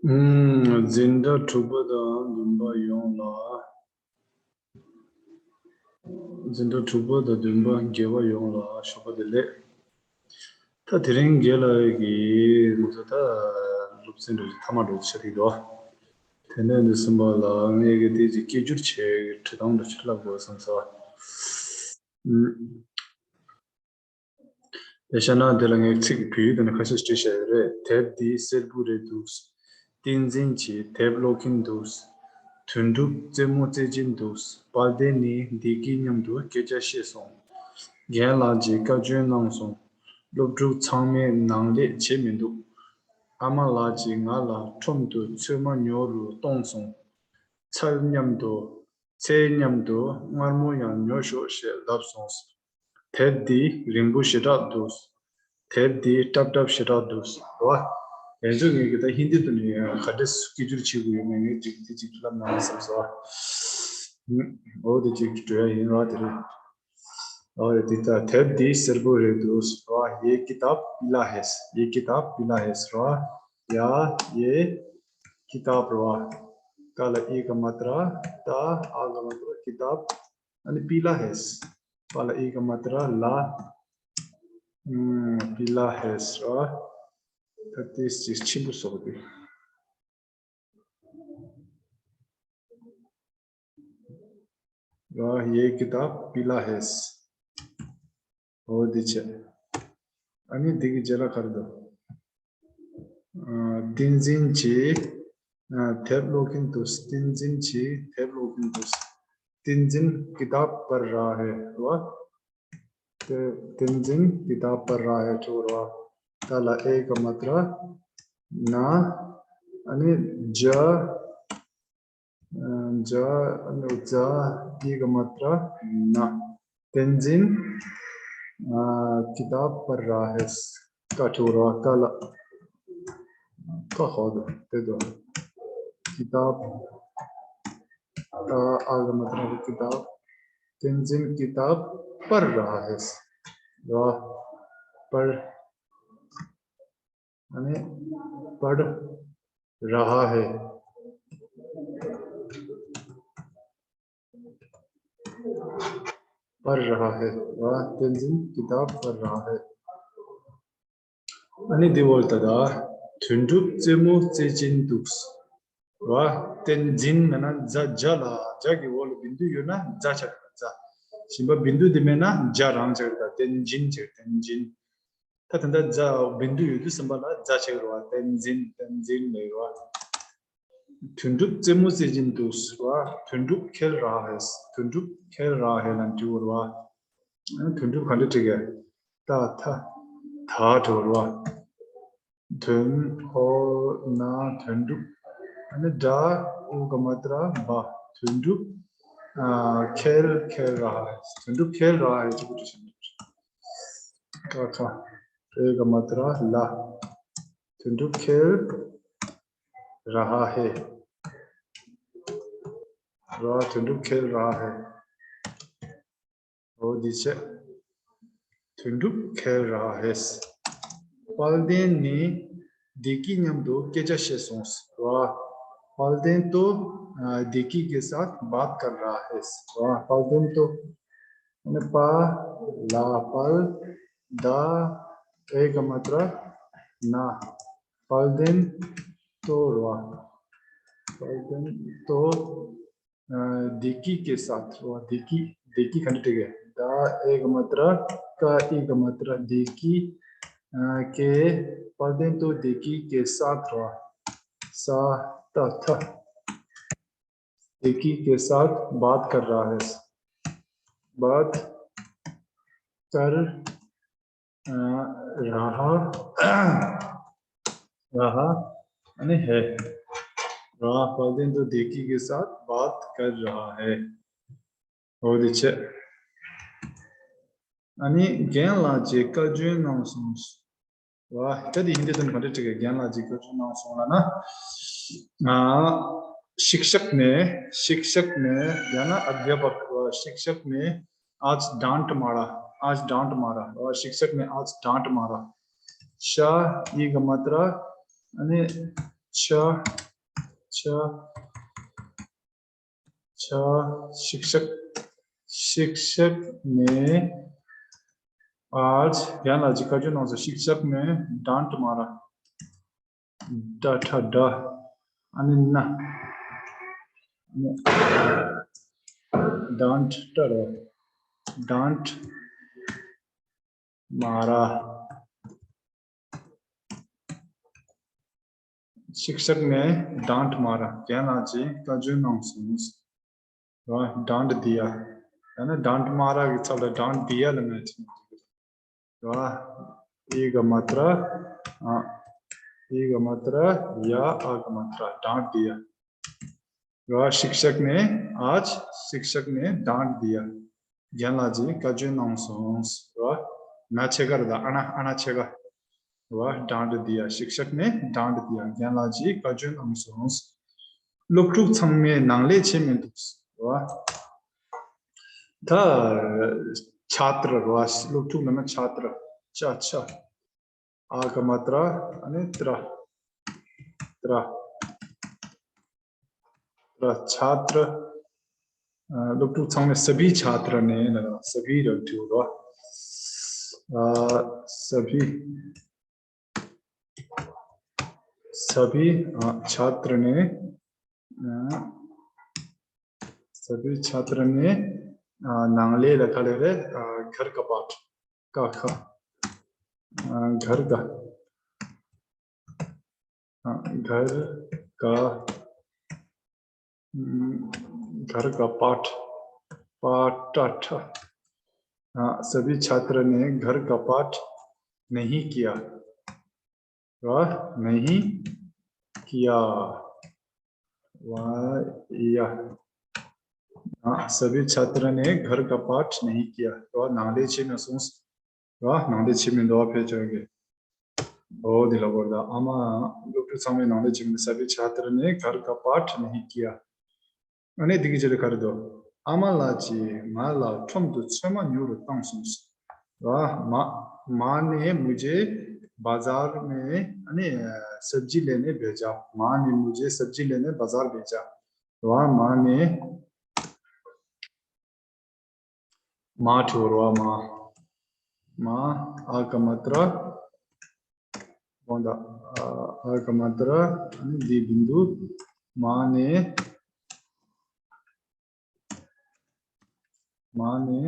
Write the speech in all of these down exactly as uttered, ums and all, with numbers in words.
ཨུམ། འཛིན་གྲྭ་དྲུག་པ་དང་བདུན་པ་ཡོངས་ལ། འཛིན་གྲྭ་དྲུག་པ་དང་བདུན་པ་བརྒྱད་པ་ཡོངས་ལ་ཞོགས་པ་བདེ་ལེགས། ད་དེ་རིང་རྒན་ལགས་ཀྱིས་ང་ཚོ་ད་སློབ་ཚན་འགྲོ་མཐའ་མ་འགྲོ་ཆ་རིག་འདུག་དེ་ནས་འདི་གསུམ་པ་ལ་ངས་ཀྱི་དེ་ཅིག་སྐད་སྒྱུར་བྱས་བྲིས་སྟངས་འདྲ་ཅིག་བསླབ་དགོས་བསམ་སོང་། དེ་བྱས་ན་དེ་ལ་ངས་ཚིག་བོད་ཡིག་ཐོག་ནས་ཁ་ཤས་བྲིས་བཞག་ཡོད་རེད། དེབ་འདི་སེར་པོ་རེད་འདུག་བསྟན་འཛིན་གྱིས་དེབ་ཀློག་གིན་འདུག་དོན་གྲུབ་རྩེད་མོ་རྩེ་གྱིན་འདུག་དཔལ་ལྡན་ནི་བདེ་སྐྱིད་མཉམ་དུ་སྐད་ཆ་བཤད་སོང་། རྒན་ལགས་ཀྱིས་བཀའ་བཀྱོན་གནང་སོང་། སློབ་ཕྲུག་ཚང་མས་ནང་ལས་བྱེད་མི་འདུག་ཨ་མ་ལགས་ཀྱིས་ང་ལ་ཁྲོམ་དུ་ཚོད་མ་ཉོ་རུ་གཏོང་སོང་། ཚལ་མཉམ་དུ། ཚལ་མཉམ་དུ་མངར་མོ་ཡང་ཉོ་ཤོག་ཞེས་ལབ་སོང་། དེབ་འདི་རིང་པོ་ཞེ་དྲག་འདུག་དེབ་འདི་སྲབ་སྲབ་ཞེ་དྲག་འདུག་རེད་བ། ཡང་ཅུང་ངས་ཀྱི་ད་ཧིན་དི་ཐོག་ནས་ག་འདྲས་སྐད་སྒྱུར་བྱེད་དགོས་ཡོད་མེད་ངས་ཅིག་དེ་ཅིག་ལབ་ན་བསམ་སོང་། འོ་དེ་ཅིག་འགྲོ་ཡ་ཡིན་ར་དེ་རེད། འོ་དེ་ད་དེབ་འདི་སེར་པོ་རེད་འདུག་ར། ये किताब पीला है। ये किताब पीला है། ར། या ये किताब ར། ཀ་ལ་ཨི་ག་མ་ཏྲ། ད་ཨ་ག་མ་ཏྲ། किताब ཨ་ནི་पीला है། པ་ལ་ཨི་ག་མ་ཏྲ། ལ། ཨུམ། पीला है ར། ད་དེ་ཅིག་ཆེན་པོ་བཟོ་གི་འདུག་ར། ये किताब पीला है། འོ་དེ་བྱས། ཨ་ནི་དེ་གི་རྗེས་ལ་ག་རེ་འདུག་ཨ། བསྟན་འཛིན་གྱིས། ཨ། དེབ་ཀློག་གིན་འདུག་བསྟན་འཛིན་གྱིས་དེབ་ཀློག་གིན་འདུག་བསྟན་འཛིན किताब पढ़ रहा है ར། བསྟན་འཛིན་किताब पढ़ रहा है འགྲོ་ར། ད་ལ་ཨེ་ག་མ་ཏྲ། ན། ཨ་ནི་ཇ། ཇ། ཨ་ནི་ཇ། ཨི་ག་མ་ཏྲ། ན། བསྟན་འཛིན། ཨ། किताब पढ़ रहा है ཀ་འགྲོ་ར། ཀ་ལ། ཀ་ཧོ་དོ་དེ་དོ། किताब ཀ་ཨ་ག་མ་ཏྲ། किताब བསྟན་འཛིན་किताब पढ़ रहा है ར། पढ़ ཨ་ནི་पढ़ रहा है། पढ़ रहा है ར། བསྟན་འཛིན་किताब पढ़ रहा है། ཨ་ནི་འདི་འོག་ལ་ད་ལྟ་དོན་གྲུབ་རྩེད་མོ་རྩེ་གྱིན་འདུག་ར། བསྟན་འཛིན་མེད་ན་ཛ་ཇ་ལ་ཇ་གི་འོག་ལ་བིན་དུ་ཡོད་ན་ཛ་ཆགས་ཀྱི་རེད། ཛ། གཞན་པ་བིན་དུ་དེ་མེད་ན་ཇ་རང་ཆགས་ཀྱི་རེད། ད་བསྟན་འཛིན་ཆགས། བསྟན་འཛིན། ད་ད་ལྟ་ཛ་བིན་དུ་ཡོད་དུས་ཙམ་པ་ལ་ཛ་ཆགས་ཀྱི་རེད་བ། བསྟན་འཛིན། བསྟན་འཛིན་ལབ་ཀྱི་རེད་བ། དོན་གྲུབ་རྩེད་མོ་རྩེ་གྱིན་འདུག་ར། དོན་གྲུབ་खेल रहा है། དོན་གྲུབ་खेल रहा है ལབ་འབྲི་དགོས་རེད་བ། དོན་གྲུབ་ག་འདྲ་འབྲི་གི། ད་ཐ། ད་འབྲི་དགོས་རེད་བ། དོན། ཨོ། ན། དོན་གྲུབ། ཨ་ནི་ད་ཨུ་ག་མ་ཏྲ་བ། དོན་གྲུབ། ཨ། खेल खेल रहा है། དོན་གྲུབ་खेल रहा है གཅིག་པུ་འབྲི་ཤེས་ན། ཀ་ཁ། ཨེ་ག་མ་ཏྲ་ལ། དོན་གྲུབ་खेल रहा है ར། དོན་གྲུབ་खेल रहा है འོ་དེ་བྱས། དོན་གྲུབ་खेल रहा है དཔལ་ལྡན་ནི་བདེ་སྐྱིད་མཉམ་དུ་སྐད་ཆ་བཤད་སོང་ར། དཔལ་ལྡན་དོ། ཨ། བདེ་སྐྱིད के साथ बात कर रहा है ར། དཔལ་ལྡན་དོ། ཨ་ནི་པ། ལ། དཔལ། ད། ཨེ་ག་མ་ཏྲ། ན། དཔལ་ལྡན་དོ་ར། དཔལ་ལྡན་དོ། ཨ། བདེ་སྐྱིད के साथ ར། བདེ་སྐྱིད། བདེ་སྐྱིད་ག་འདྲ་འབྲི་གི། ད་ཨེ་ག་མ་ཏྲ། ཀ་ཨི་ག་མ་ཏྲ། བདེ་སྐྱིད། ཨ། के། དཔལ་ལྡན་དོ་བདེ་སྐྱིད་के साथ ར། ས། ཏ། ཐ། བདེ་སྐྱིད के साथ बात कर रहा है बात कर रहा रहा है ཨ་ནི་है ར། དཔལ་ལྡན་དོ་བདེ་སྐྱིད के साथ बात कर रहा है འོ་དེ་བྱས། ཨ་ནི་རྒན་ལགས་ཀྱིས་བཀའ་བཀྱོན་གནང་སོང་། ད་དེ་ཧིན་དི་དོན་ག་འདྲ་བྲིས་གི། རྒན་ལགས་ཀྱིས་བཀའ་བཀྱོན་གནང་སོང་ལབ་ན། ཨ། शिक्षक ने शिक्षक ने ཡང་ན་अध्यापक शिक्षक ने आज डांट मारा आज डांट मारा। और शिक्षक ने आज डांट मारा। श, ई का मात्रा, यानी छ, छ, छ, शिक्षक, शिक्षक ने आज, ध्यान आज का जो नाम से शिक्षक ने डांट मारा। ड, ठ, ड। अनि न। डांट, ट, र। डांट मारा। शिक्षक ने डांट मारा। རྒན་ལགས་ཀྱིས་བཀའ་བཀྱོན་གནང་སོང་། ར། डांट दिया। ཡང་ན་डांट मारा གི་ཚབ་ལ་डांट दिया ལ་ངས་བྲིས་ནས་འགྲིག་གི་རེད། ར། ई का मात्रा, ཨ། ई का मात्रा, या, आ का मात्रा, डांट दिया। ར། शिक्षक ने, आज शिक्षक ने डांट दिया। རྒན་ལགས་ཀྱིས་བཀའ་བཀྱོན་གནང་སོང་། ར། ན་ཕྱེད་ཀ་རེད་ད། ཨ་ན། ཨ་ན་ཕྱེད་ཀ། ར། डांट दिया, शिक्षक ने डांट दिया. རྒན་ལགས་ཀྱིས་བཀའ་བཀྱོན་གནང་སོང་། སློབ་ཕྲུག་ཚང་མས་ནང་ལས་བྱེད་མི་འདུག་ར། ད་छात्र ར། སློབ་ཕྲུག་ལབ་ན་छात्र. ཆ་ཆ། आ का मात्रा, ཨ་ནི་ཏྲ། ཏྲ། ཏྲ། छात्र, ཨ། སློབ་ཕྲུག་ཚང་མས། सभी छात्र ने ལབ་ན་सभी ར་འབྲི་ར། ཨ། सभी, सभी, ཨ། छात्र ने, ཨ། सभी छात्र ने, ཨ། ནང་ལས་ལ་ག་ལས་རེད། ཨ། घर का पाठ, ཀ་ཁ། ཨ། घर का, ཨ། घर का, ཨམ། घर का पाठ, पाठ, ट, ठ। हाँ, सभी छात्र ने घर का पाठ नहीं किया। र। नहीं किया। वा, या। हाँ, सभी छात्र ने घर का पाठ नहीं किया। र། ནང་ལས་བྱས་མ་སོང་། ར། ནང་ལས་བྱས་མི་འདུག་ཕལ་ཆེར་གྱིས། འོ་དེ་ལ་གོ་ད། ཨ་མ། སློབ་ཕྲུག་ཚང་མས་ནང་ལས་བྱས་མི་འདུག सभी छात्र ने घर का पाठ नहीं किया. ཨ་ནི་དེ་གི་རྗེས་ལ་ག་རེ་འདུག་ཨ་མ་ལགས་ཀྱིས་ང་ལ་ཁྲོམ་དུ་ཚོད་མ་ཉོ་རུ་བཏང་སོང་། ར། माँ, माँ ने मुझे बाजार में, ཨ་ནི་सब्जी लेने भेजा। माँ ने मुझे सब्जी लेने बाजार भेजा. ར། माँ ने, माँ འབྲི་ར། माँ, माँ, आ का मात्रा, ཨོ་ད། आ का मात्रा, ཨ་ནི་འདི་बिंदु. माँ ने, माँ ने,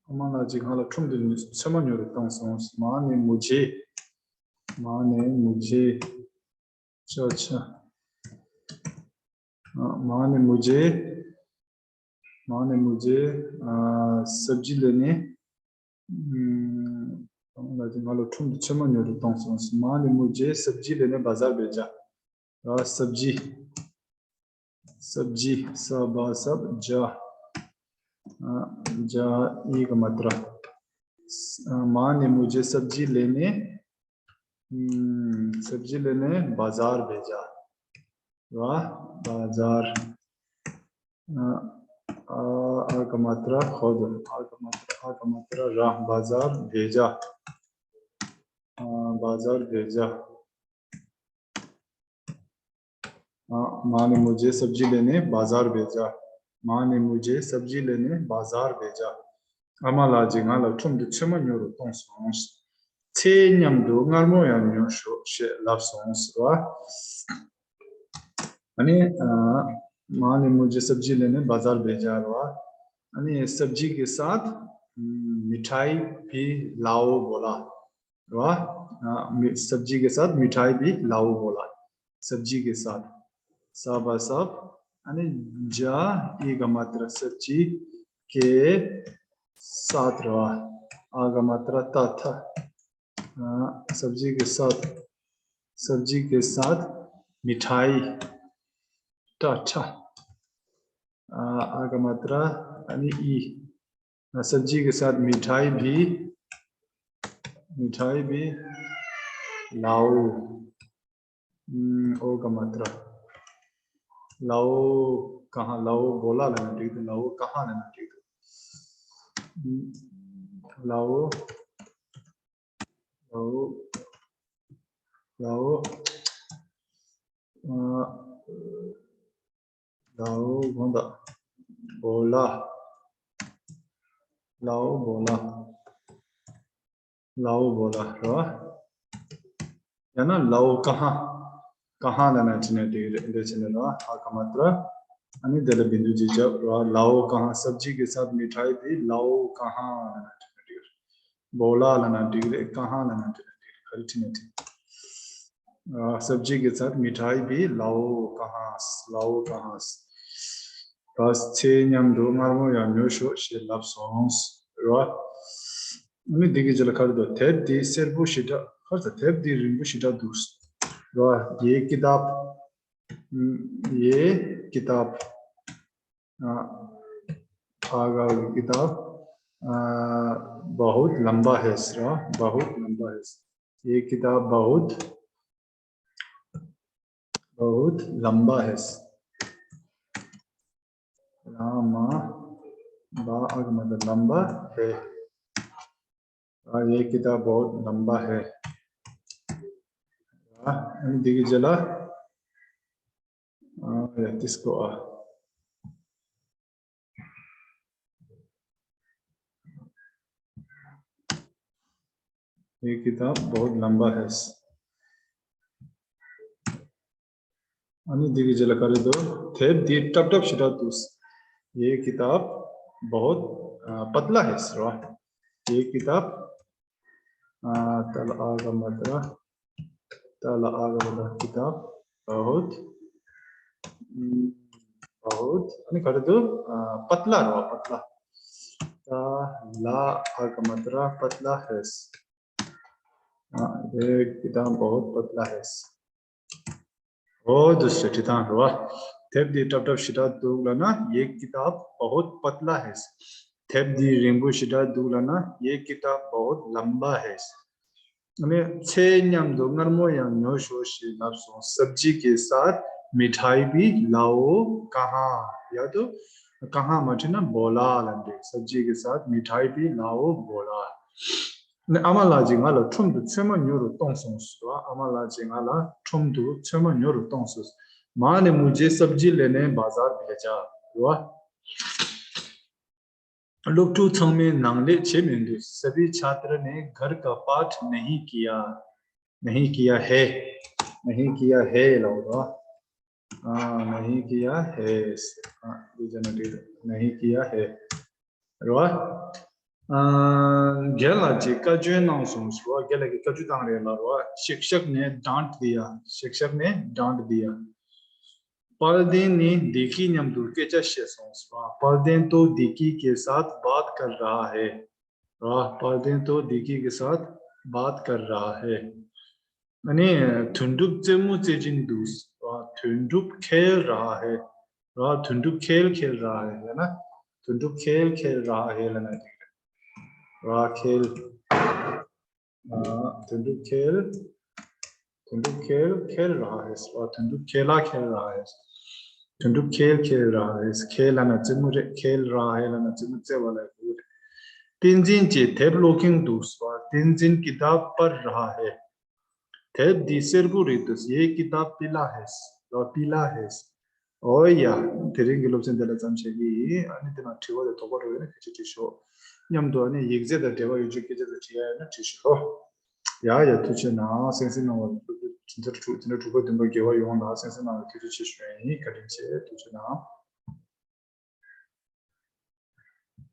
ཨ་མ་ལགས་ཀྱིས་ང་ལ་ཁྲོམ་དུ་ཚོད་མ་ཉོ་རུ་བཏང་སོང་། माँ ने मुझे, माँ ने मुझे, अच्छा, अच्छा। हाँ, माँ ने मुझे, माँ ने मुझे, आ, सब्जी लेने, ཨམ། ང་ལ་ཁྲོམ་དུ་ཚོད་མ་ཉོ་རུ་བཏང་སོང་། माँ ने मुझे सब्जी लेने बाजार भेजा. आ, सब्जी, सब्जी, स ब सब जा, आ, जा, ई का मात्रा. स-, आ, माँ ने मुझे सब्जी लेने, ཨམ། सब्जी लेने बाजार भेजा. र। बाजार, आ, आ, आ का मात्रा, खुद, आ का मात्रा, आ का मात्रा, र, बाजार भेजा. आ, बाजार भेजा. हाँ, माँ ने मुझे सब्जी लेने बाजार भेजा। माँ ने मुझे सब्जी लेने बाजार भेजा. ཨ་མ་ལགས་ཀྱིས་ང་ལ་ཁྲོམ་དུ་ཚོད་མ་ཉོ་རུ་བཏང་སོང་། ཚལ་མཉམ་དུ་མངར་མོ་ཡང་ཉོ་ཤོག་ཞེས་ལབ་སོང་ཟེར་བ། ཨ་ནི། ཨ། माँ ने मुझे सब्जी लेने बाजार भेजा རེད་བ། ཨ་ནི་सब्जी के साथ, ཨམ། मिठाई भी लाओ बोला. རེད་བ། ཨ། मि- सब्जी के साथ मिठाई भी लाओ बोला. सब्जी के साथ. स ब सब, ཨ་ནི་जा, ई का मात्रा, सब्जी के साथ རེད་བ། आ का मात्रा, ད་ཐ། ཨ། सब्जी के साथ, सब्जी के साथ मिठाई, ट, ठ। आ, आ का मात्रा, ཨ་ནི་ई. सब्जी के साथ मिठाई भी, मिठाई भी लाओ. ཨམ། ओ का मात्रा, लाओ कहाँ, लाओ बोला ལབ་ན་འགྲིག་འདུག लाओ कहाँ ལབ་ན་འགྲིག་འདུག लाओ, लाओ, लाओ, अ, लाओ, बोला, लाओ, बोला, लाओ, बोला, र। या ना, लाओ कहाँ, कहाँ ལབ་ན་དྲིས་ན་འགྲིག་རེད། འདི་བྱས་ན་ར། ཨ་ག་མ་ཏྲ། ཨ་ནི་དེ་ལ་བིན་དུ་ཅིག་བརྒྱབ་ར། लाओ कहाँ, सब्जी के साथ मिठाई भी लाओ कहाँ ལབ་ན་འགྲིག་རེད། बोला ལབ་ན་འགྲིག་རེད། कहाँ ལབ་ན་འགྲིག་རེད། ག་རེ་བྲིས་ན་འགྲིག་ཨ། सब्जी के साथ मिठाई भी लाओ कहाँ, लाओ कहाँ। ད་ཚལ་མཉམ་དུ་མངར་མོ་ཡང་ཉོ་ཤོག་ཞེས་ལབ་སོང་། རེད་བ། ཨ་ནི་འདི་གི་རྗེས་ལ་ག་རེ་འདུག་དེབ་འདི་སེར་པོ་ཞེ་དྲག་ག་རེ་ཟེར། དེབ་འདི་རིང་པོ་ཞེ་དྲག་འདུག་རེད་བ། ये किताब, ये किताब, अ, अगर किताब, अ, बहुत लंबा है, रहा, बहुत लंबा है। ये किताब बहुत, बहुत लंबा है। लंबा, बा, अगर मतलब लंबा है। हाँ, ये किताब बहुत लंबा है। हाँ, ཨ་ནི་འདི་གི་རྗེས་ལ། ཨ། ཡ། དེ་སྐོར། ཨ། ये किताब बहुत लंबा है। ཨ་ནི་འདི་གི་རྗེས་ལ་ག་རེ་འདུག་དེབ་འདི་སྲབ་སྲབ་ཞེ་དྲག་འདུག ये किताब बहुत, अ, पतला है, रहा। ये किताब, अ, ད་ལ་ཨ་ག་མ་ཏྲ། ད་ལ་ཨ་ག་མ་ཏྲ། किताब बहुत, हम्म, बहुत, ཨ་ནི་ག་རེ་འདུག་ཨ། पतला རེད་བ། पतला। ད་ལ་ཨ་ག་མ་ཏྲ། पतला है। ཨ། ये किताब बहुत पतला है। འོ་འདུག་སེ་བྲིས་སྟངས་རེད་བ། དེབ་འདི་སྲབ་སྲབ་ཞེ་དྲག་འདུག་ལབ་ན། ये किताब बहुत पतला है। དེབ་འདི་རིང་པོ་ཞེ་དྲག་འདུག་ལབ་ན། ये किताब बहुत लंबा है། ཨ་ནི་ཚལ་མཉམ་དུ་མངར་མོ་ཡང་ཉོ་ཤོག་ཞེས་ལབ་སོང་། सब्जी के साथ मिठाई भी लाओ कहाँ, या तो कहाँ མ་བྲིས་ན་बोला ལབ་འགྲིག सब्जी के साथ मिठाई भी लाओ, बोला। ཨ་ནི་ཨ་མ་ལགས་ཀྱིས་ང་ལ་ཁྲོམ་དུ་ཚོད་མ་ཉོ་རུ་གཏོང་སོང་ཟེར་བ། ཨ་མ་ལགས་ཀྱིས་ང་ལ་ཁྲོམ་དུ་ཚོད་མ་ཉོ་རུ་གཏོང་སོང་། माँ ने मुझे सब्जी लेने बाजार भेजा, ཟེར་བ། སློབ་ཕྲུག་ཚང་མས་ནང་ལས་བྱས་མི་འདུག सभी छात्र ने घर का पाठ नहीं किया, नहीं किया है, नहीं किया है ལབ་རེད། ཨ། नहीं किया है། ཨ། འདི་བྱས་ན་འགྲིག་རེད། नहीं किया है། རེད་བ། ཨ། རྒན་ལགས་ཀྱིས་བཀའ་བཀྱོན་གནང་སོང་ཟེར་བ། རྒན་ལགས་ཀྱིས་བཀའ་བཀྱོན་བཏང་རེད་ལབ་རེད་བ། शिक्षक ने डांट दिया, शिक्षक ने डांट दिया। དཔལ་ལྡན་ནི་བདེ་སྐྱིད་མཉམ་དུ་སྐད་ཆ་བཤད་སོང་ཟེར་བ། དཔལ་ལྡན तो दीकी के साथ बात कर रहा है། རེད་བ། དཔལ་ལྡན तो दीकी के साथ बात कर रहा है། ཨ་ནི་དོན་གྲུབ་རྩེད་མོ་རྩེ་གྱིན་འདུག་རེད་བ། དོན་གྲུབ खेल रहा है། རེད་བ། དོན་གྲུབ་खेल खेल रहा है ཡང་ན་དོན་གྲུབ खेल खेल रहा है ལབ་ན་འགྲིག་རེད། རེད་བ། खेल། ཨ། དོན་གྲུབ་खेल། དོན་གྲུབ खेल खेल रहा है། རེད་བ། དོན་གྲུབ खेला खेल रहा है། དོན་གྲུབ་खेल खेल रहा है། खेल ལབ་ན་རྩེད་མོ་རེད། खेल रहा है ལབ་ན་རྩེད་མོ་རྩེ་བ་ལ་གོ་གི་རེད། བསྟན་འཛིན་གྱིས་དེབ་ཀློག་གིན་འདུག་ཟེར་བ། བསྟན་འཛིན किताब पढ़ रहा है། དེབ་འདི་སེར་པོ་རེད་འདུག ये किताब पीला है། རེད་བ། पीला है། འོ་ཡ། དེ་རིང་གི་སློབ་ཚན་འདི་ལ་ཙམ་བྱེད་ཀྱི་ཡིན། ཨ་ནི་དེ་ནང་དྲི་བ་དང་དོགས་པ་འདྲ་བོ་ཡོད་ན་སྐད་ཆ་དྲིས་ཤོག་མཉམ་དུ་ཨ་ནི་ཡིག་ཚད་དང་འབྲེལ་བ་ཡོད་རྒྱུ་སྐད་ཆ་དང་དྲི་ཡ་ཡོད་ན་དྲིས་ཤོག་ཡ་ཡ། ཐུགས་རྗེ་གནང་། གསན་གཟིགས་གནང་བ་དེ་འདྲ་དྲུག་དེ་འདྲ་དྲུག་པ་བདུན་པ་དགེ་བ་ཡོངས་ལ་གསན་གཟིགས་གནང་བ་ཐུགས་རྗེ་ཆེ་ཞུ་ཡ་ཡིན། བཀའ་དྲིན་ཆེ། ཐུགས་རྗེ་གནང་།